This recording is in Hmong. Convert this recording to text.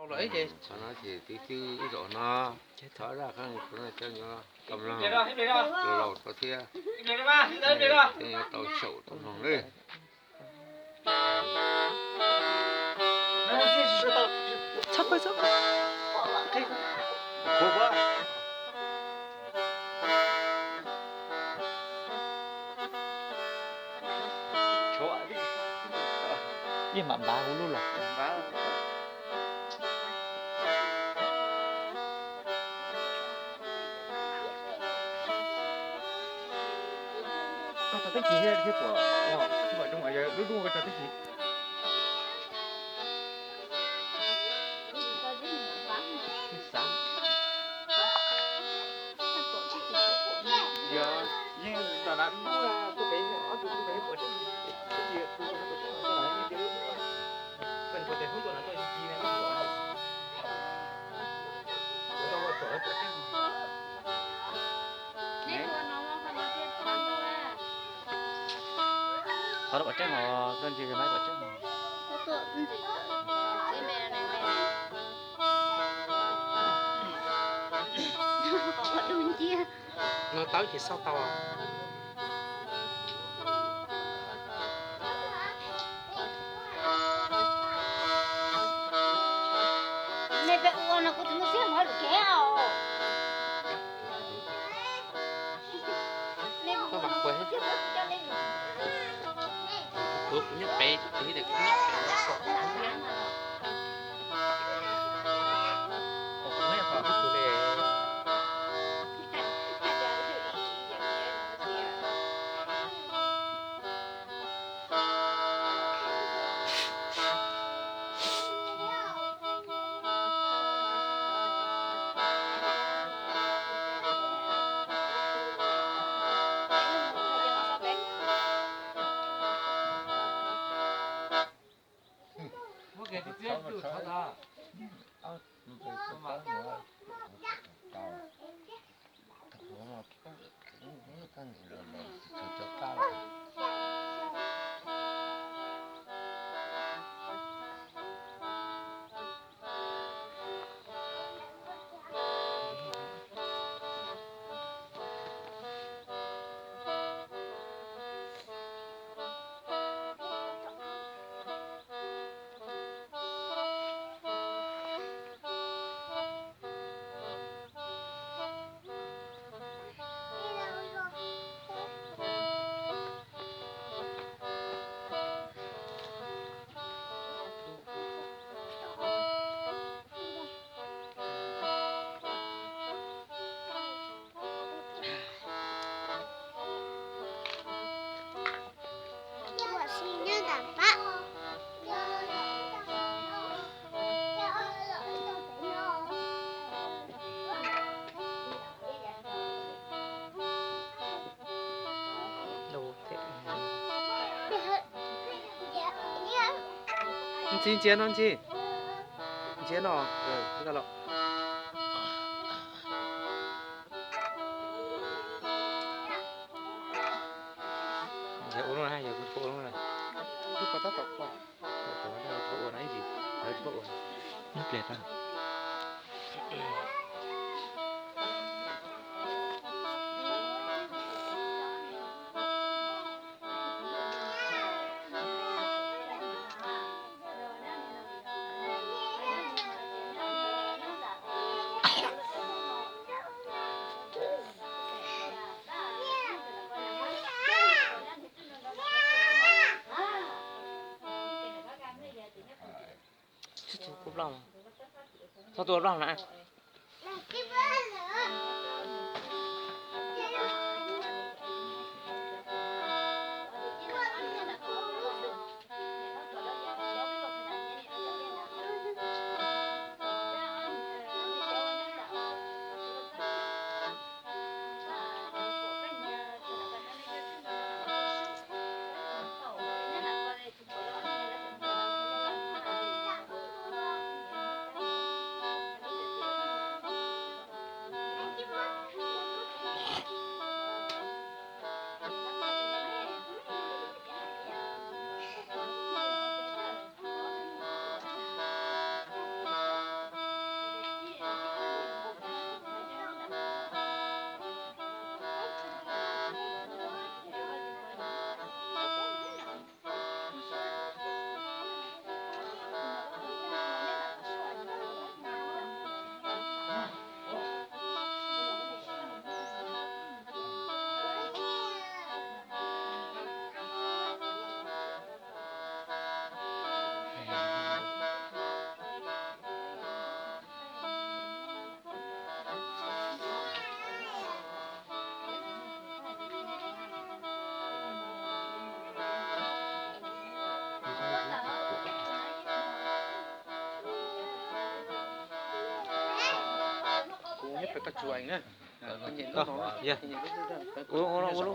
Los ib ces qhov no ces twb twb ib zaug no, thov zaj qab no cov nyuam tau mloog, laus tau thiab, cov nyuam tau xyaum tau mloog lawm. Yeej mam npav kuv lub los. Koj tso teb kis thiab, thiab pom, thiab pom zoo, yog lub dub koj tso teb kis. Yog, yeej tam lam dub, tuaj pem ob tug tuaj pem pom tseeb, tus pem pom tseeb, tus pem pom tseeb, tus pem pom tseeb. Qhov no pom tseeb os, koj ntsia maiv pom tseeb os. No tawb ces xauj tau. Nej peb ua no kuv tus ntxhais mov lus kev os. Koj mam kuv, kuv kuv nyob pem, kuv nyob pem. Ntxhi, ntsia no Ntxhi. Ntsia no, los. Yog ua lub no, yog kuv tsis ua lub no. Lub ko tab tom ua, ua no ib ntsis, lawv tsis paub ua. Ib pliag tag. Txhob tua loj na. Ua lub, ua lub, ua lub.